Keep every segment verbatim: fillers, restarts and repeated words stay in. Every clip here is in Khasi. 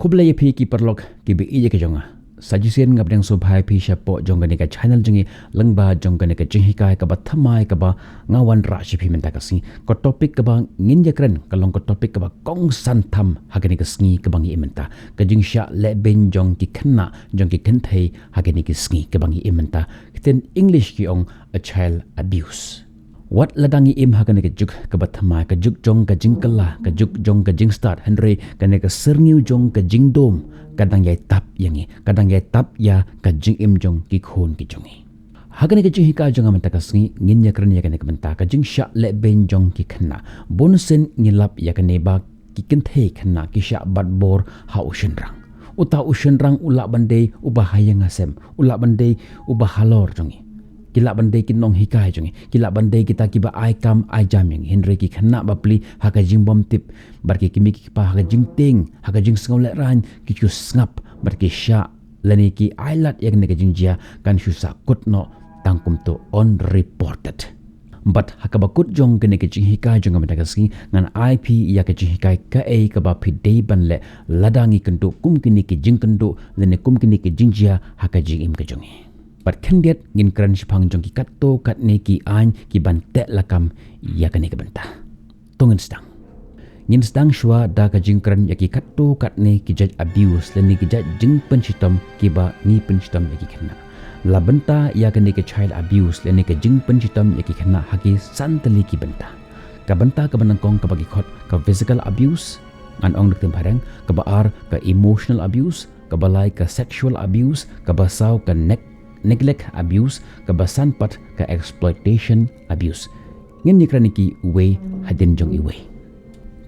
Khublei ïa phi ki paralok kiba ïeit ka jong nga. Sa shisien nga pdiang sngewbha ïa phi shapoh jong kane ka channel jong ngi lyngba jong kane ka jinghikai kaba thymmai kaba nga wanrah sha phi mynta ka sngi. Ka topic kaba ngin ïakren ka long ka topic kaba kongsan tam ha kane ka sngi kaba ngi im mynta. Ka jingshah lehbein jong ki khynnah jong ki kynthei ha kane ka sngi kaba ngi im mynta. Ka ktien English ki ong a child abuse. Wat lada ngi im ha kane ka juk kaba thymmai, ka juk jong ka jingkylla, ka juk jong ka jingstad, hynrei kane ka syrngiew jong ka jingdum ka dang ïai tap ïa ngi, ka dang ïai tap ïa ka jingim jong ki khun ki jong ngi. Ha kane ka jinghikai jong nga mynta ka sngi ngin ïakren ïa kane ka bynta, ka jingshah lehbein jong ki khynnah. Bun sien ngi lap ïa kane ba ki kynthei khynnah ki shah bat bor ha u shynrang. Uta u shynrang u lah ban dei uba ha ïing ha sem, u lah ban dei uba halor jong ngi. Ki lah ban dei ki nonghikai jong ngi, ki lah ban dei kita kiba ai kam ai jam ïa ngi, hynrei ki khynnah bapli ha ka jingbymtip bad ki kmie ki kpa ha ka jingtieng, ha ka jingsngewlehraiñ ki shu sngap bad ki shah lane ki ailad ïa kane ka jingjia kan shu sah kut noh tang kumto unreported. Bad ha kaba kut jong kane ka jinghikai jong nga mynta ka sngi ngan ai phi ïa ka jinghikai kaei kaba phi dei ban leh lada ngi kynduh kum kine ki jingkynduh lane kum kine ki jingjia ha ka jingim ka jong ngi. Bad khyndiat ngin kren shaphang jong ki katto katne ki aiñ ki ban teh lakam ïa kane ka bynta. To ngin sdang. Ngin sdang shuwa da ka jingkren ïa ki katto katne ki jait abuse lane ki jait jingpynshitom kiba ngi pynshitom ïa ki khynnah. La bynta ïa kane ka child abuse lane ka jingpynshitom ïa ki khynnah ha ki san tylli ki bynta. Ka bynta kaba nyngkong kaba ngi khot ka physical abuse, ngan ong da ka ktien phareng, kaba ar ka emotional abuse, kaba lai ka sexual abuse, kaba saw ka neg- neglect abuse, kaba san pat ka exploitation abuse. Ngin ïakren ïa ki uwei hadien jong iwei.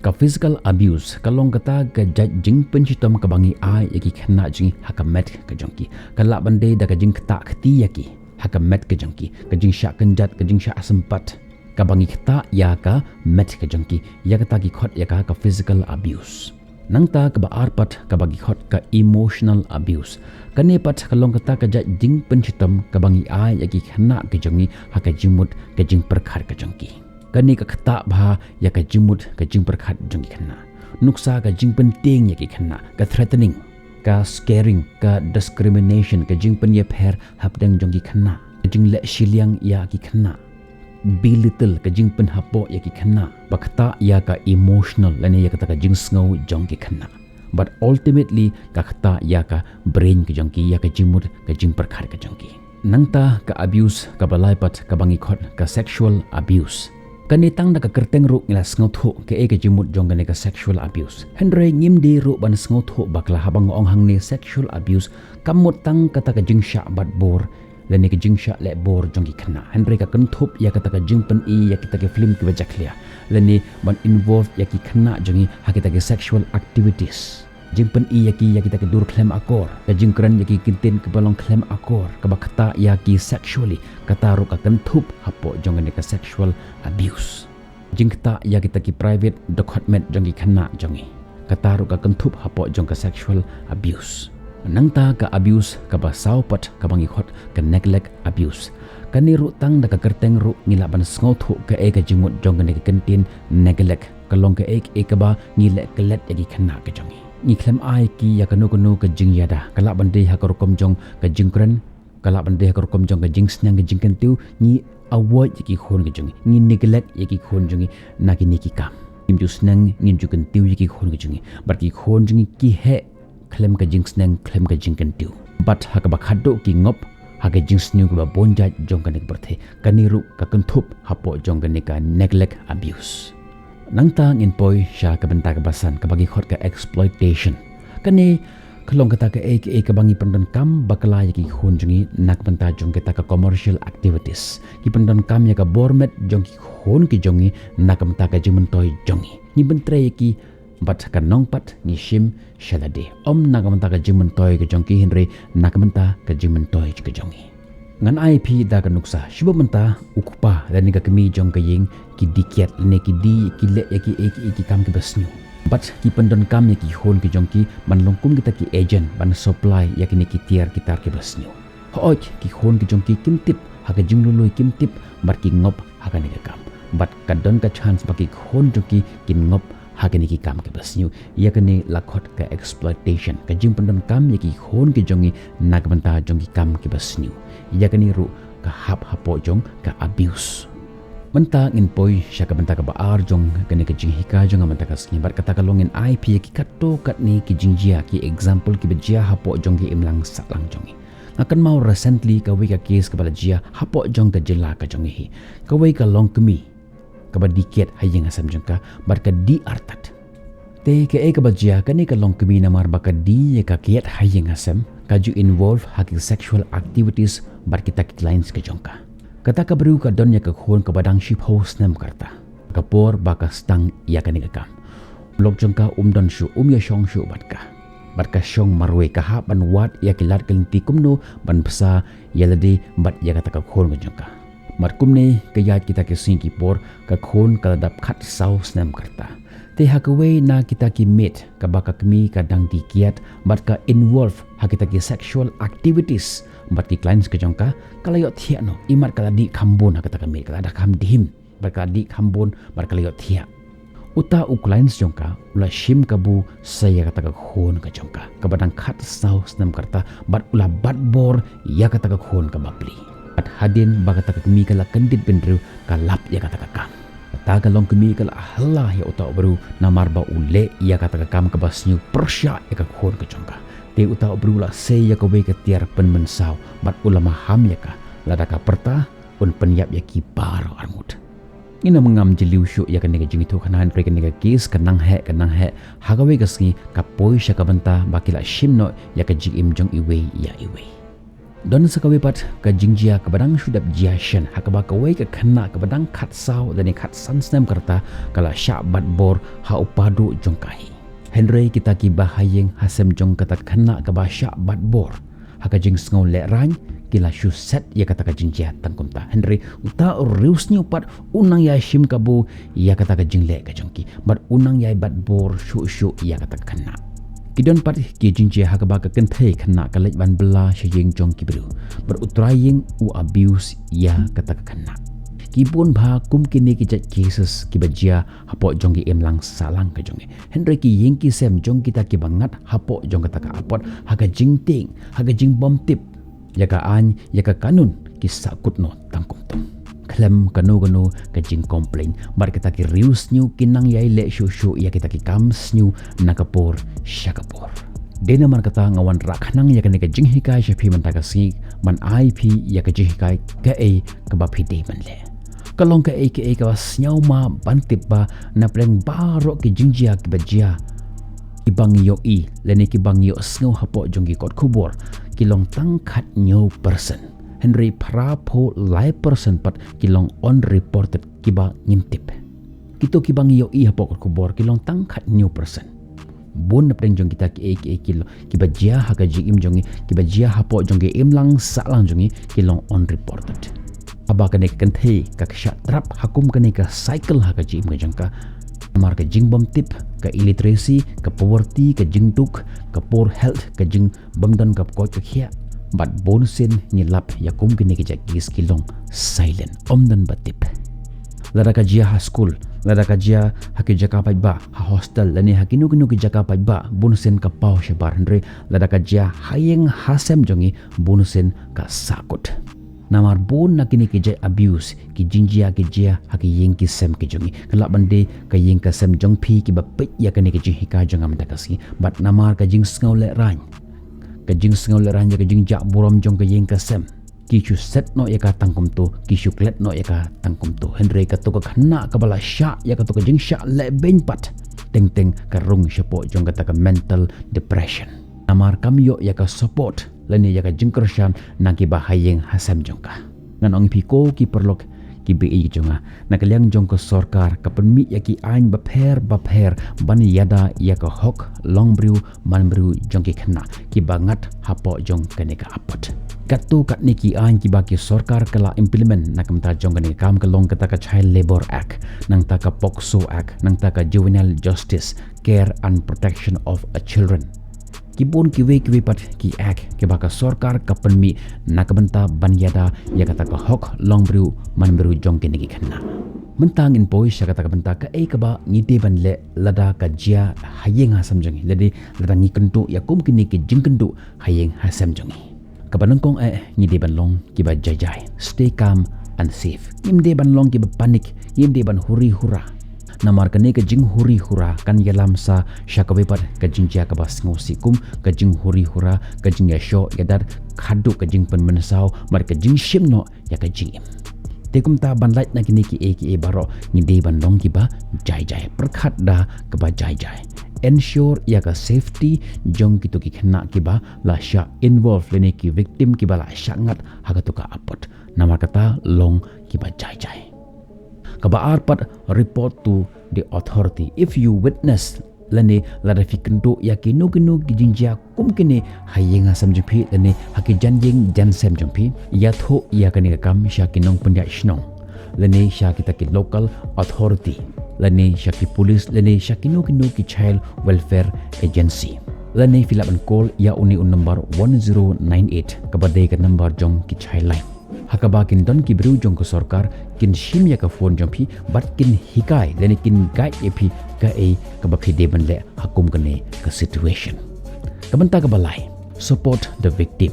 Ka physical abuse ka long kata ka jait jingpynshitom kaba ngi ai ïa ki khynnah jong ngi ha ka met ka jong ki. Ka lah ban dei da ka jingktah kti ïa ki ha ka met ka jong ki, ka jingshah kynjat, ka jingshah sympat, kaba ngi ktah ïa ka met ka jong ki, ïa kata ki khot ïa ka ka physical abuse. Nangta kaba ar pat kaba ngi khot ka emotional abuse. Kane pat ka long kata ka jait jingpynshitom kaba ngi ai ïa ki khynnah ki jong ngi ha ka jingmut ka jingpyrkhat ka jong ki. Kane ka ktah bha ïa ka jingmut ka jingpyrkhat jong ki khynnah. Nuksa ka jingpyntieng ïa ki khynnah, ka threatening, ka scaring, ka discrimination, ka jingpynïapher hapdeng jong ki khynnah, ka jingleh shiliang ïa ki khynnah, belittle, ka jingpynhapoh ïa ki khynnah, ba ktah ïa ka emotional lane ïa kata ka jingsngew jong ki khynnah. But ultimately ka ktah ïa ka brain ka jong ki, ïa ka jingmut ka jingpyrkhat ka jong ki. Nangta ka abuse kaba lai pat kaba ngi khot ka sexual abuse. Kane tang da ka kyrteng ruh ngi la sngewthuh kaei ka jingmut jong kane ka sexual abuse. Hynrei ngim dei ruh ban sngewthuh bakla haba nga ong hangne sexual abuse, kam mut tang kata ka jingshah bat bor lane ka jingshah leh bor jong ki khynnah. Hynrei ka kynthup ïa kata ka jingpyni ïa kita ki film kiba jakhlia lane ban involve ïa ki khynnah jong ngi ha kita ki sexual activities. Jingpyni ïa ki ïa kita ki dur khlem akor, ka jingkren ïa ki ktien kiba long khlem akor, kaba ktah ïa ki sexually, kata ruh ka kynthup hapoh jong kane ka sexual abuse. Jingktah ïa kita ki private dkhot met jong ki khynnah jong ngi, kata ruh ka kynthup hapoh jong ka sexual abuse. Nangta ka abuse kaba saw pat kaba ngi khot ka neglect abuse. Kane ruh tang da ka kyrteng ruh ngi lah ban sngewthuh kaei ka jingmut jong kane ka kyntien neglect. Ka long kaei kaei kaba ngi leh klet ïa ki khynnah ka jong ngi. Ngi khlem ai ki ïa kano kano ka jingïada, ka lah ban dei ha ka rukom jong ka jingkren, ka lah ban dei ha ka rukom jong ka jingsneng ka jingkyntiew. Ngi avoid ïa ki khun ka jong ngi, ngi neglect ïa ki khun jong ngi na kine ki kam. Ngim ju sneng, ngim ju kyntiew ïa ki khun ka jong ngi. Bad ki khun jong ngi ki heh khlem ka jingsneng, khlem ka jingkyntiew. Bad ha kaba khadduh ki ngop ha ka jingsniew kaba bun jait jong kane ka pyrthei. Kane ruh ka kynthup hapoh jong kane ka neglect abuse. Nangta ngin poi sha ka bynta kaba san kaba ngi khot ka exploitation. Kane ka long kata kaei kaei kaba ngi pyndonkam bakla ïa ki khun jong ngi na ka bynta jong kita ka commercial activities. Ngi pyndonkam ïa ka bor met jong ki khun ki jong ngi na ka bynta ka jingmyntoi jong ngi. Ngi pyntrei ïa ki bad ka nongpat ngi shim sha lade. Ym na ka bynta ka jingmyntoi ka jong ki hynrei na ka bynta ka jingmyntoi ka jong ngi. Ngan ai phi da ka nuksa, shibun mynta u kpa lane ka kmie jong ka ïing ki die kiad lane ki die ki leh ïa kiei kiei ki kam kiba sniew. Bad ki pyndonkam ïa ki khun ki jong ki ban long kum kita ki agent ban supply ïa kine ki tiar ki tar kiba sniew. Hooid ki khun ki jong ki kim tip ha ka jinglului, kim tip bad ki ngop ha kane ka kam. Bad ka don ka chance ba ki khun jong ki kin ngop Ha kine ki kam kiba sniew, ïa kane la khot ka exploitation, ka jingpyndonkam ïa ki khun ki jong ngi na ka bynta jong ki kam kiba sniew. Ïa kane ruh ka hap hapoh jong ka abuse. Mynta ngin poi sha ka bynta kaba ar jong kane ka jinghikai jong nga mynta ka sngi, bad kata ka long ngin ai phi ïa ki katto katne ki jingjia, ki example kiba jia hapoh jong ki imlang sahlang jong ngi. Nga kynmaw recently kawei ka case kaba la jia hapoh jong ka jylla ka jong ngi hi. Kawei ka longkmie kaba dih kiad ha ïing ha sem jong ka, bad ka dih artat. Te kaei kaba jia, kane ka longkmie namar ba ka dih ïa ka kiad ha ïing ha sem, ka ju involve ha ki sexual activities bad kita ki clients ka jong ka. Kata ka briew ka don ïa ka khun kaba dang shiphew snem ka rta. Ka por ba ka sdang ïa kane ka kam, u lok jong ka um don shuh, um ïashong shuh bad ka. Bad ka shong marwei, ka hap ban wad ïa ki lad ki lynti kumno ban bsa ïa lade bad ïa kata ka khun ka jong ka. Bad kumne ka ïaid kita ki sngi ki por, ka khun ka la dap khatsaw snem ka rta. Te ha kawei na kita ki miet kaba ka kmie ka dang dih kiad bad ka involve ha kita ki sexual activities bad ki clients ka jong ka, ka la ïohthiah noh, imat ka la dih kham bun ha kata ka miet, ka la da kham dihim, bad ka la dih kham bun, bad ka la ïohthiah. Uta u clients jong ka u la shim kabu sa ïa kata ka khun ka jong ka kaba dang khatsaw snem ka rta, bad u la bat bor ïa kata ka khun kaba pli. Bad hadien ba kata ka kmie ka la kyndit bynriew, ka lap ïa kata ka kam. Kata ka longkmie ka la hylla ïa uta u briew namar ba u leh ïa kata ka kam kaba sniew pyrshah ïa ka khun ka jong ka. Te uta u briew u la sei ïa kawei ka tiar pynmynsaw bad u la maham ïa ka, lada ka pyrta un pynïap ïa ki baroh arngut. Ngin ym ngam jylliew shuh ïa kane ka jingïathuhkhana, hynrei kane ka case ka nang heh, ka nang heh. Ha kawei ka sngi ka poi sha ka bynta ba ki la shim noh ïa ka jingim jong iwei ïa iwei. Don sa kawei pat ka jingjia kaba dang shu dep jia shen, ha kaba kawei ka khynnah kaba dang khatsaw lane khatsan snem ka rta ka la shah bat bor ha u paduh jong ka hi. Hynrei kita kiba ha ïing ha sem jong kata ka khynnah kaba shah bat bor, ha ka jingsngew lehraiñ, ki la shu set ïa kata ka jingjia tang kumta. Hynrei uta u riewsniew pat u nang ïai shim kabu ïa kata ka jingleh ka jong ki, bad u nang ïai bat bor shuh shuh ïa kata ka khynnah. Ki don pat ki jingjia ha kaba ka kynthei khynnah ka leit ban bylla sha ïing jong ki briew, bad u trai ïing u abuse ïa kata ka khynnah. Ki bun bha kum kine ki jait cases kiba jia hapoh jong ki imlang sahlang ka jong ngi. Hynrei ki ïing ki sem jong kita kiba ngat hapoh jong kata ka apot, ha ka jingtieng, ha ka jingbymtip ïa ka aiñ, ïa ka kanun, ki sahkut noh tang kumta. Khlem kano kano ka jingcomplain, bad kita ki riewsniew ki nang ïai leh shuh shuh ïa kita ki kam sniew na ka por sha ka por. Dei namar kata nga wanrah khnang ïa kane ka jinghikai sha phi mynta ka sngi, ban ai phi ïa ka jinghikai kaei kaba phi dei ban leh. Ka long kaei kaei kaba sngewma ban tip ba napdeng baroh ki jingjia kiba jia, kiba ngi ïohi lane kiba ngi ïohsngew hapoh jong ki kot khubor, ki long tang khathynñiew percent. Hynrei phraphew lai percent pat ki long unreported, kiba ngim tip. Kito kiba ngi ïohi hapoh kot khubor ki long tang khathynñiew percent. Bun napdeng jong kita kiei kiei ki lo-, kiba jia ha ka jingim jong ngi, kiba jia hapoh jong ki imlang sahlang jong ngi, ki long unreported. Haba kane ka kynthei ka shah trap ha kum kane ka cycle ha ka jingim ka jong ka, namar ka jingbymtip, ka illiteracy, ka poverty, ka jingduk, ka poor health, ka jingbymdon ka koit ka khiah. Bad bun sien ngi lap ïa kum kine ki jait case ki long silent, ym don ba tip. Lada ka jia ha skul, lada ka jia ha ki jaka paidbah, ha hostel lane ha kino kino ki jaka paidbah, bun sien ka paw shabar, hynrei lada ka jia ha ïing ha sem jong ngi, bun sien ka sahkut. Namar bun na kine ki jait abuse, ki jingjia ki jia ha ki ïing ki sem ki jong ngi. Ka lah ban dei ka ïing ka sem jong phi kiba peit ïa kane ka jinghikai jong nga mynta ka sngi. Bad namar ka jingsngew lehraiñ, ka jingsngew lehraiñ ïa ka jingjah burom jong ka ïing ka sem, ki shu set noh ïa ka tang kumto, ki shu klet noh ïa ka tang kumto. Hynrei kato ka khynnah kaba la shah ïa kato ka jingshah lehbeiñ pat, teng teng ka rung shapoh jong kata ka mental depression. Namar kam ïoh ïa ka support lane ïa ka jingkyrshan na kiba ha ïing ha sem jong ka. Ngan ong ïa phi ko ki paralok kiba ïeit jong nga, na ka liang jong ka sorkar ka pynmih ïa ki aiñ bapher bapher ban ïada ïa ka hok longbriew manbriew jong ki khynnah kiba ngat hapoh jong kane ka apot. Katto katne ki aiñ kiba ki sorkar ka la implement na ka bynta jong kane ka kam ka long kata ka Child Labour Act, nangta ka POCSO Act, nangta ka Juvenile Justice, Care and Protection of a Children. Ki bun kiwei kiwei pat ki act kiba ka sorkar ka pynmih na ka bynta ban ïada ïa kata ka hok longbriew manbriew jong kine ki khynnah. Mynta ngin poi sha kata ka bynta kaei kaba ngi dei ban leh lada ka jia ha ïing ha sem jong ngi, lada, lada ngi kynduh ïa kum kine ki jingkynduh ha ïing ha sem jong ngi. Kaba nyngkong eh, ngi dei ban long kiba jai jai, stay calm and safe. Ngim dei ban long kiba panic, ngim dei ban huri hura. Namar kane ka jinghuri hura kan ïalam sa sha kawei pat ka jingjia kaba sngewsih, kum ka jinghuri hura, ka jingïashoh ïadat, haduh ka jingpynmynsaw bad ka jingshim noh ïa ka jingim. Te kumta ban lait na kine kiei kiei baroh ngi dei ban long kiba jai jai, pyrkhat da kaba jai jai. Ensure ïa ka safety jong kito ki khynnah kiba la shah involve lane ki victim kiba la shah ngat ha kato ka apot. Namar kata long kiba jai jai. Kaba ar pat, report to the authority if you witness, lane lada phi kynduh ïa kino kino ki jingjia kum kine ha ïing ha sem jong phi lane ha ki jingïaseng jong phi, ïathuh ïa kane ka kam sha ki nongpynïaid shnong lane sha kita ki local authority lane sha ki police lane sha kino kino ki child welfare agency. Lane phi lah ban call ïa une u number one zero nine eight kaba dei ka number jong ki child line. Ha kaba kin don ki briew jong ka sorkar kin shim ïa ka phone jong phi bad kin hikai lane kin guide ïa phi kaei kaba phi dei ban leh ha kum kane ka situation. Ka bynta kaba lai, support the victim.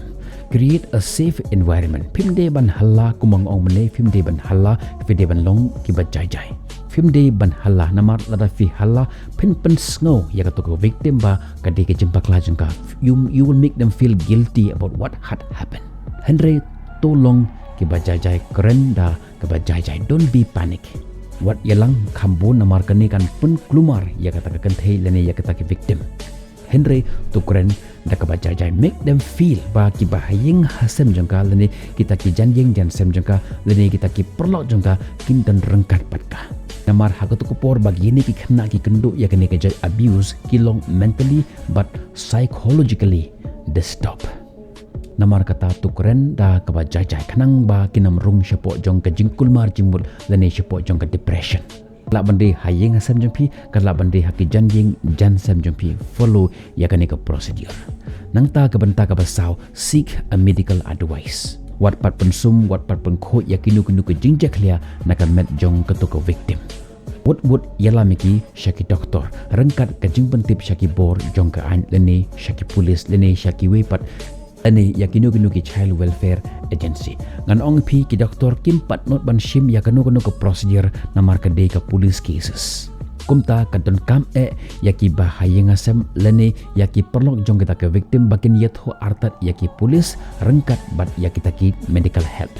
Create a safe environment. Phim dei ban halla, kumba nga ong mynne, phim dei ban halla, phi dei ban long kiba jai jai. Phim dei ban halla, namar lada phi halla phin pynsngew ïa kato ka victim ba ka dei ka jingbakla jong ka. You, you will make them feel guilty about what had happened. Hynrei to long kiba jai jai, kren da kaba jai jai, don't be panic. Wat ïalang kham bun namar kane kan pynkulmar ïa kata ka kynthei lane ïa kata ka victim. Hynrei to kren da kaba jai jai, make them feel ba kiba ha ïing ha sem jong ka lane kita ki jingïaseng jong ka lane kita ki paralok jong ka kin don ryngkat bad ka. Namar ha kato ka por ba kine ki khynnah ki kynduh ïa kane ka jait abuse ki long mentally bad psychologically disturbed. Namar kata to kren da kaba jai jai khnang ba kin ym rung shapoh jong ka jingkulmar jingmut lane shapoh jong ka depression. Lah ban dei ha ïing ha sem jong phi, ka lah ban dei ha ki jingïaseng jong phi. Follow ïa kane ka procedure. Nangta ka bynta kaba saw, seek a medical advice. Wat pat pynsum, wat pat pynkhuid ïa kino kino ka jingjakhlia na ka met jong kato ka victim. Wut wut ïalam ïa ki sha ki doktor ryngkat ka jingpyntip sha ki bor jong ka aiñ lane sha ki police lane sha kiwei pat lane ïa kino kino ki child welfare agency. Ngan ong ïa phi, ki doktor kim pat nud ban shim ïa kano kano ka procedure namar ka dei ka police cases. Kumta ka donkam eh ïa kiba ha ïing ha sem lane ïa ki paralok jong kita ka victim ba kin ïathuh artat ïa ki police ryngkat bad ïa kita ki medical help.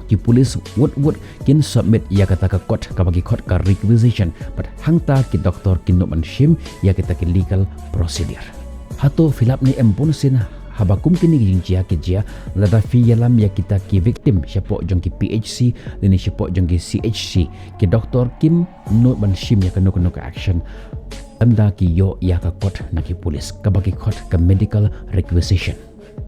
Ki police wut wut kin submit ïa kata ka kot kaba ki khot ka requisition bad hangta ki doktor kin nud ban shim ïa kata ki legal procedure. Hato phi lap ne em, bunsien haba kum kine ki jingjia ki jia, lada phi ïalam ïa kita ki victim shapoh jong ki P H C lane shapoh jong ki C H C, ki doktor kim nud ban shim ïa kano kano ka action ynda ki ïoh ïa ka kot na ki police kaba ki khot ka medical requisition.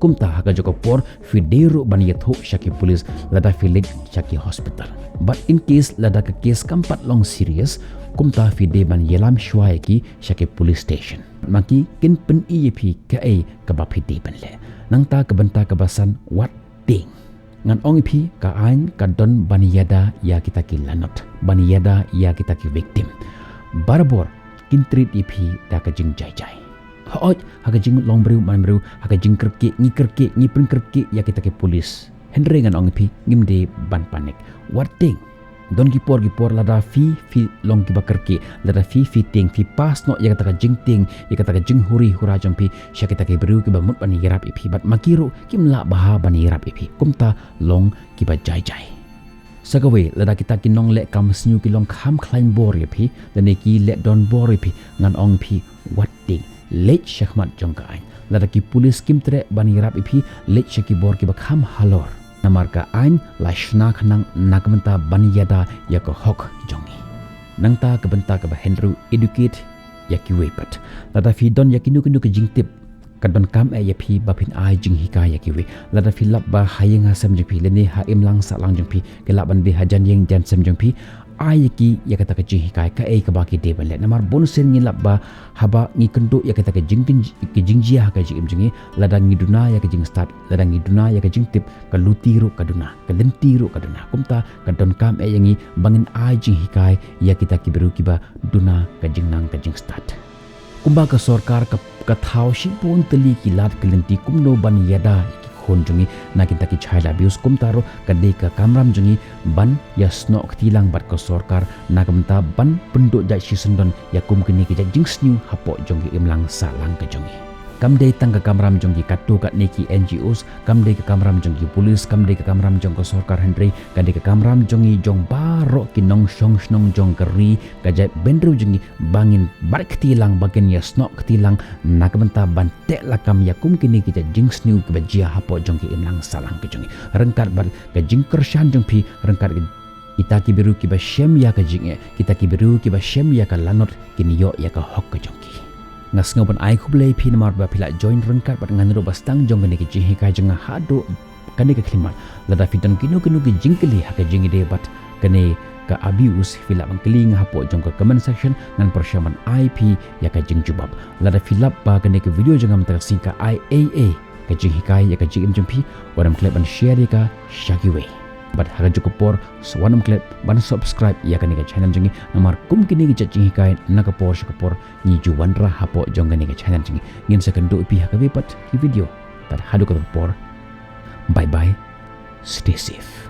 Kumta ha kajuh ka por phi dei ruh ban ïathuh sha ki police lada phi leit sha ki hospital. Bad in case lada ka case kam pat long serious, kumta phi dei ban ïalam shuwa ïa ki sha ki police station. Ma ki kin pyni ïa phi kaei kaba phi dei ban leh. Nangta ka bynta kaba san, wat tieng. Ngan ong ïa phi, ka aiñ ka don ban ïada ïa kita ki lanot, ban ïada ïa kita ki victim. Barabor kin treat ïa phi da ka jingjai jai. Hooid, ha ka jinglong briew man briew, ha ka jingkyrkieh ngi kyrkieh, ngi pynkyrkieh ïa kita ki police. Hynrei ngan ong ïa phi, ngim dei ban panic. Wat tieng. Don ki por ki por lada phi, phi long kiba kyrkieh, lada phi, phi tieng, phi pass noh ïa kata ka jingtieng, ïa kata ka jinghuri hura jong phi sha kita ki briew kiba mut ban ïarap ïa phi, bad ma ki ruh kim lah bha ban ïarap ïa phi. Kumta long kiba jai jai. Sa kawei, lada kita ki nongleh kam sniew ki long kham khlaiñ bor ïa phi lane ki leh don bor ïa phi, ngan ong ïa phi, wat tieng, leit shakhmat jong ka aiñ. Lada ki police kim treh ban ïarap ïa phi, leit sha ki bor kiba kham halor. Namar ka aiñ la shna khnang na ka bynta ban ïada ïa ka hok jong ngi. Nangta ka bynta kaba hynriew, educate ïa kiwei pat. Lada phi don ïa kino kino ki jingtip, ka donkam eh ïa phi ba phin ai jinghikai ïa kiwei. Lada phi lap ba ha ïing ha sem jong phi lane ha imlang sahlang jong phi, ki lah ban dei ha jan ïing jan sem jong phi, ai ïa ki ïa kata ka jinghikai kaei kaba ki dei ban leh. Namar bun sien ngi lap ba haba ngi kynduh ïa kata ka jing, ka jingjia ha ka jingim jong ngi, lada ngi duna ïa ka jingstad, lada ngi duna ïa ka jingtip, ka luti ruh ka duna, ka lynti ruh ka duna. Kumta ka donkam eh ïa ngi ba ngin ai jinghikai ïa kita ki briew kiba duna ka jingnang ka jingstad. Kumba ka sorkar ka, ka thaw shibun tylli ki lad ki lynti kumno ban ïada ïa ki khun jong ngi na kita ki child abuse, kumta ruh ka dei ka kamram jong ngi ban ïasnoh kti lang bad ka sorkar na ka bynta ban pynduh jait shisyndon ïa kum kine ki jait jingsniew hapoh jong ka imlang sahlang ka jong ngi. Kam dei tang ka kamram jong ngi katto katne ki N G Os, kam dei ka kamram jong ki police, kam dei ka kamram jong ka sorkar, hynrei ka dei ka kamram jong ngi jong baroh ki nongshong shnong jong ka ri, ka jaitbynriew jong ngi, ba ngin bat kti lang, ba ngin ïasnoh kti lang na ka bynta ban teh lakam ïa kum kine ki jait jingsniew kiba jia hapoh jong ka imlang sahlang ka jong ngi. Ryngkat bad ka jingkyrshan jong phi, ryngkat ka, kita ki briew kiba shem ïa ka jingeh, kita ki briew kiba shem ïa ka lanot, kin ïoh ïa ka hok ka jong ki. Nga sngew ban ai khublei ïa phi namar ba phi la join ryngkat bad ngan ruh ba sdang jong kane ka jinghikai jong nga haduh kane ka khyllipmat. Lada phi don kino kino ki jingkylli ha ka jingïadei bad kane ka abuse, phi lah ban kylli nga hapoh jong ka comment section, ngan pyrshang ban ai ïa phi ïa ka jingjubab. Lada phi lap ba kane ka video jong nga mynta ka sngi ka ai ei ei ka jinghikai ïa ka jingim jong phi, wat nym klet ban share ïa ka sha kiwei. Bad ha kajuh ka por, sa wat nym klet ban subscribe ïa kane ka channel jong ngi, namar kum kine ki jait jinghikai na ka por sha ka por ngi ju wanrah hapoh jong kane ka channel jong ngi. Ngin sa kynduh ïa phi ha kawei pat ka video. Bad haduh katta ka por, bye bye, stay safe.